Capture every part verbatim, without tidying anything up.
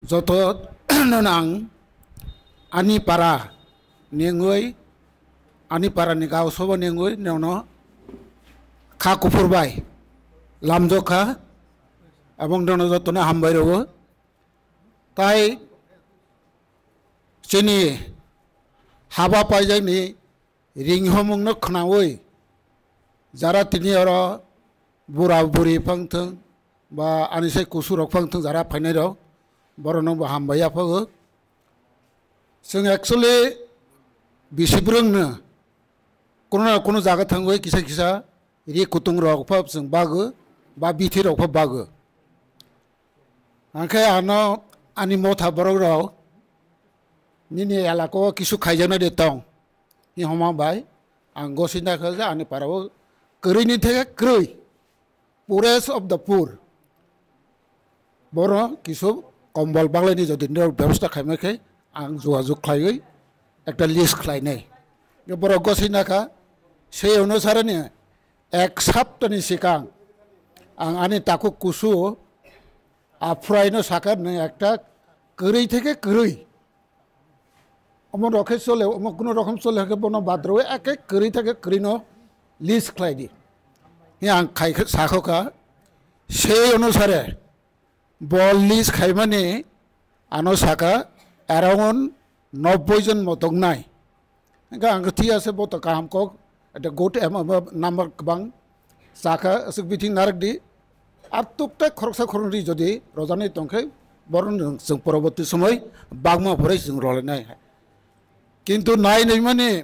Joto no ang ani para nengwi, ani para ni gao sobo nengwi nono kha kuphur bai lamjokha, abong nono joto no hambai rwo. Tai chini haba paijak ni ringhomung no khnaui, jara tini oro bura buri phang thung, ba ani sai kusu rok phang thung, jara phainai rok, borok no bo hambai ya phago. Chwng actually bisi bwrwng no kuno na kuno jaga thangwi kisa kisa ri kutung rok pha chwng bago, ba bithi rok pha bago. Hangkhe ano ani motha borok rok nini elaka o kisu khaijaknai de tong. Ni homa bai ang gosina kha je ani para o kwrwi ni theke kwrwi, poorest of the poor. Boro kisu kombol baglaini jodi nirok bebosta khaima khe ang jogajog khlaiwi ekta list khlainai. Borok gosina kha sei onusare ni ek sapta ni sikang ang ani takhuk kusu aphraino sakha nang ekta kwrwi theke kwrwi. Omo rok khe chole, omo kuno rokom chole hwnkhe bono badrowi eke kwrwi theke kwrwino list khlai di. Hi ang khai khe sakho kha, sei onusare bo list khaimani ano saka around nobboi jon motok nai. Hwnkhe ang khe thik ase bo to kaham kok, eta good em-, em-, number kwbang. Chakha, aswk bithi narwk di. Ar tuktai khoroksa khoroknwi jodi rojani tongkhe, borokno chwng poroborti somoi bagma pore chwng rolenai. Kintu nai nai mani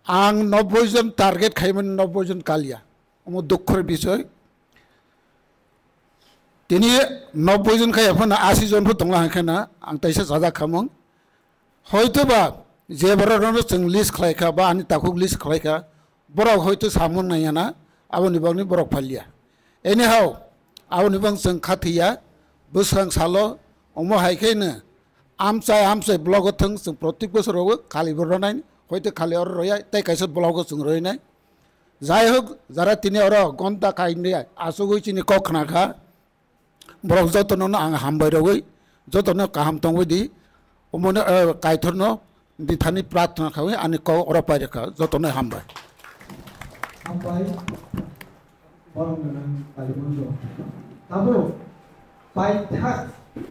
ang nobboi jon target khaimani, nobboi jon kaliya. Omo dukkhor bisoy. Tini nobboi jon khai phano asi jon pho tongla hwnkhe na ang taisa sajak khamung. Hoito ba je borok rokno chwng list khlai kha ba ani takhuk list khlai kha, borok hoito samung nai ya na, aboni bagwi borok phaliya. Anyhow, aboni bagwi chwng kha thwiya, bwswng salo omo hai khe no amchai amchai blogo thwng chwng protik bosor o kali bo ronai, hoito kali oro roya tei kaisa blogo chwng roinai. Jai hok, jara tini oro gonta kainwi achugwi chini kok khna kha, borok jotono no ang hambai rogwi, jotono kaham tongwi di, omono, eh, Kaitorno dithani prarthana khawi ani kok oro pai rwkha, jotono hambai. Hambai, borok gwnang Kalimanjo. Tabuk paithak